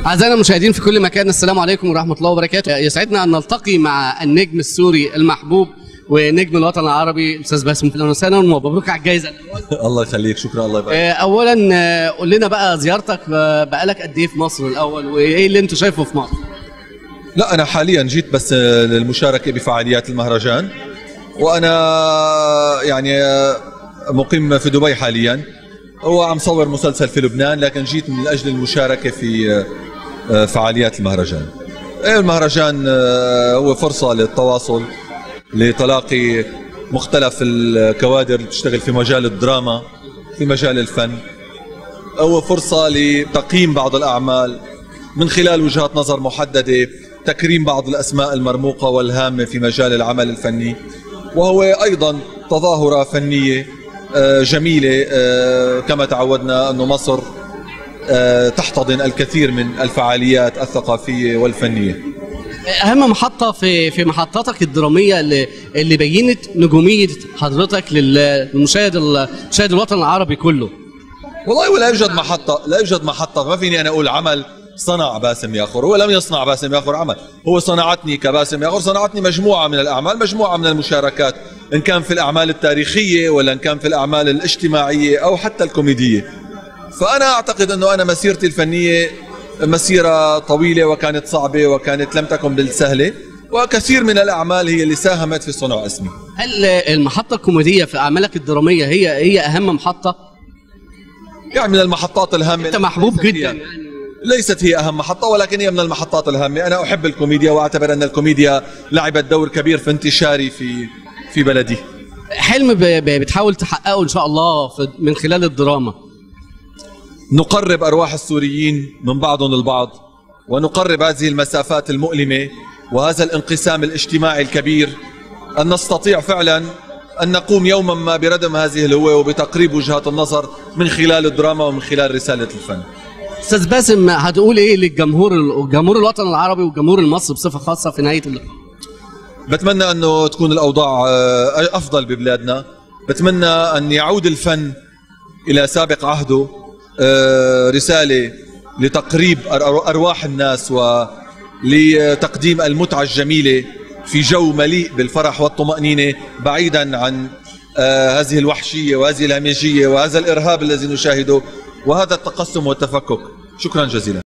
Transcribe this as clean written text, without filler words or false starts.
أعزائنا المشاهدين في كل مكان، السلام عليكم ورحمة الله وبركاته. يسعدنا أن نلتقي مع النجم السوري المحبوب ونجم الوطن العربي الأستاذ باسم. أهلا وسهلا ومبروك على الجائزة. الله يخليك، شكرا، الله يبارك. أولا قول لنا بقى زيارتك بقالك قد إيه في مصر الأول، وإيه اللي أنت شايفه في مصر؟ لا، أنا حاليا جيت بس للمشاركة بفعاليات المهرجان، وأنا يعني مقيم في دبي حاليا وعم صور مسلسل في لبنان، لكن جيت من أجل المشاركة في فعاليات المهرجان. المهرجان هو فرصة للتواصل، لتلاقي مختلف الكوادر اللي بتشتغل في مجال الدراما، في مجال الفن. هو فرصة لتقييم بعض الأعمال من خلال وجهات نظر محددة، تكريم بعض الأسماء المرموقة والهامة في مجال العمل الفني، وهو أيضا تظاهرة فنية جميلة. كما تعودنا أن مصر تحتضن الكثير من الفعاليات الثقافية والفنية. أهم محطة في محطاتك الدرامية اللي بينت نجومية حضرتك للمشاهد مشاهد الوطن العربي كله. والله ولا يوجد محطة، لا يوجد محطة، ما فيني أنا أقول عمل صنع باسم ياخور. هو لم يصنع باسم ياخور عمل، هو صنعتني كباسم ياخور، صنعتني مجموعة من الأعمال، مجموعة من المشاركات، إن كان في الأعمال التاريخية ولا إن كان في الأعمال الاجتماعية أو حتى الكوميدية. فأنا أعتقد أنه أنا مسيرتي الفنية مسيرة طويلة، وكانت صعبة، وكانت لم تكن بالسهلة، وكثير من الأعمال هي اللي ساهمت في صنع اسمي. هل المحطة الكوميدية في أعمالك الدرامية هي أهم محطة؟ يعني من المحطات الهامة. أنت محبوب جدا. ليست هي أهم محطة، ولكن هي من المحطات الهامة. أنا أحب الكوميديا، وأعتبر أن الكوميديا لعبت دور كبير في انتشاري في بلدي. حلم بتحاول تحققه إن شاء الله من خلال الدراما؟ نقرب أرواح السوريين من بعضهم البعض، ونقرب هذه المسافات المؤلمة وهذا الانقسام الاجتماعي الكبير، أن نستطيع فعلا أن نقوم يوما ما بردم هذه الهوة وبتقريب وجهات النظر من خلال الدراما ومن خلال رسالة الفن. أستاذ باسم، هتقول إيه للجمهور، جمهور الوطن العربي والجمهور المصري بصفة خاصة في نهاية اللقاء؟ بتمنى أنه تكون الأوضاع أفضل ببلادنا، بتمنى أن يعود الفن إلى سابق عهده، رسالة لتقريب أرواح الناس ولتقديم المتعة الجميلة في جو مليء بالفرح والطمأنينة، بعيدا عن هذه الوحشية وهذه الهمجية وهذا الإرهاب الذي نشاهده وهذا التقسم والتفكك. شكرا جزيلا.